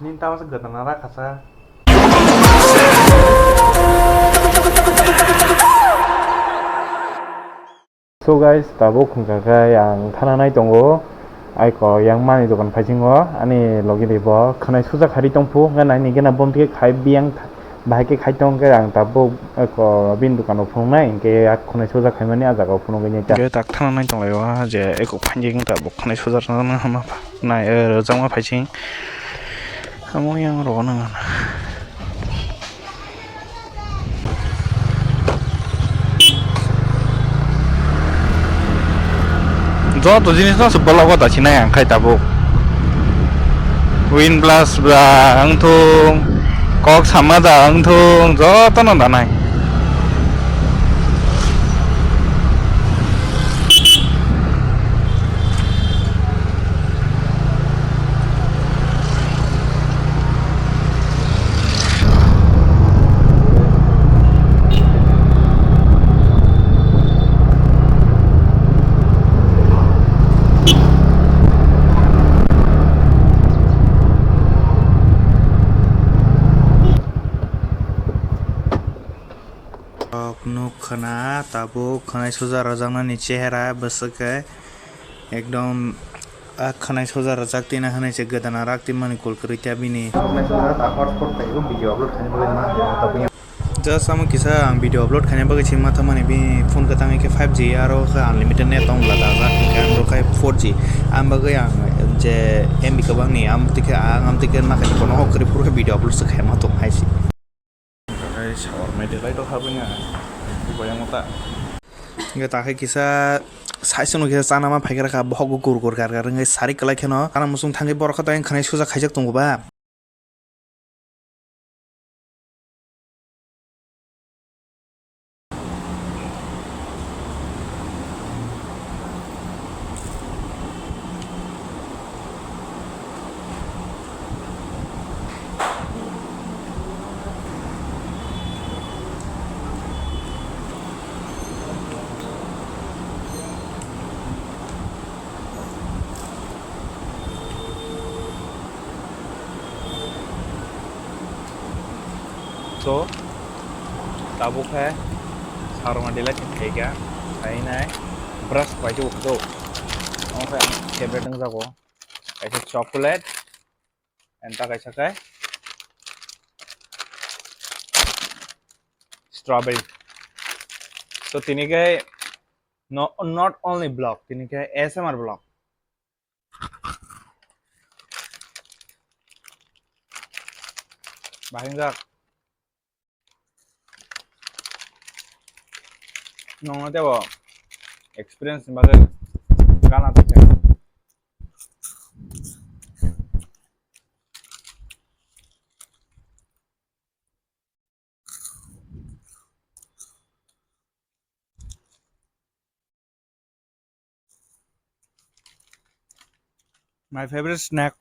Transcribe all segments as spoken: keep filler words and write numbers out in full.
Nini tamo se gwdana rakha sa. So guys, tabuk hwnkha khe ang thana nai tongo. Aiko yang mani dokan phaisingo ani logi ni bo khwnai suja khari tongphu, hwnkhe nai nini gana bomti khai biyang. Bahai khe khai tong khe ang tabuk eko bini dukano phunuknai, hinkhe yak khwnai suja khaimani ah jagao phunugwi nai ta. Hinkhe tak thana nai tonglaio, ah, je eko phainjik wng tabuk khwnai suja rwjaknai hwnma pha-, nai, eh, rwjakma phaising. Amo yang rogo nang. Joto jinis no se bolok o dasinai ang khai tabuk. Wind blast ba wngthung, kok sama da wngthung, joto no danai. Rok nuk khna tabuk khwnai suja rwjaknani chehera bwswk khe ekdom. Ah, khwnai soja rwchak twi na hwnwi se gwdana rak twi mani kol kwrwi ta bini. Khwnai soja ta hotspot phaibo video upload khaina bagwi ma tabwi. Just amo kisa ang video upload khaina bagwi se ma thamani bini phone kwtang khe five G aro khe unlimited net tong bwla dajak, hwnkhe ang rw khai four G. Ang bagwi ang je M B kwbangni, am twi khe ang, am twi khe ma khe bono hok kwrwi phuru khe video upload se khaima tong hai se. Okai sawar mai de lai to habwi na. Boyang ta. Hingke ta khe kisa saichung no kisa chana ma phaikara kha, bohok bo gur gur gar gar wngwi sari kwlai kheno. Chana muchung thangwi borok khe to ayang khwnai suja khaijak tongo ba. So, tabuk khe sarma dela khe khaikha, khainai brush bai khe ukhuk. Omo khe ang favorite wngjago, kaisa chocolate, and ta kaisa khe strawberry. So, tini khe no, not only vlog, tini khe A S M R vlog. Bahai wngjak. Nongno tebo experience ni bagwi gana tongkhe. My favorite snack,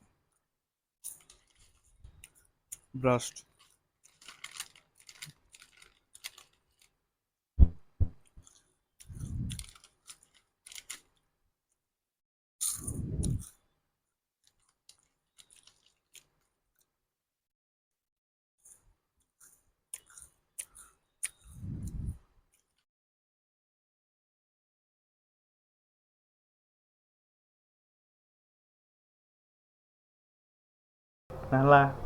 brush. Nala.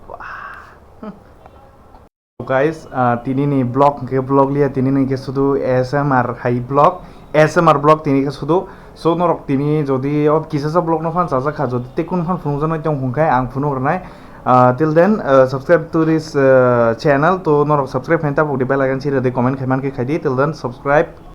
Guys, ah, tini ni vlog hwnkhe vlog liya, tini ni hwnkhe sudu A S M R hai vlog, A S M R vlog tini khe sudu. So norok tini jodi o kisasa vlog no phan chajak kha, jodi tekun phan phunukjaknai tong hwnkhe ang phunuk rwnai. Ah, till then, ah, subscribe to this, ah, channel. To norok subscribe khaina tabuk di bell icon siri di comment khai man khe khai di. Till then, subscribe.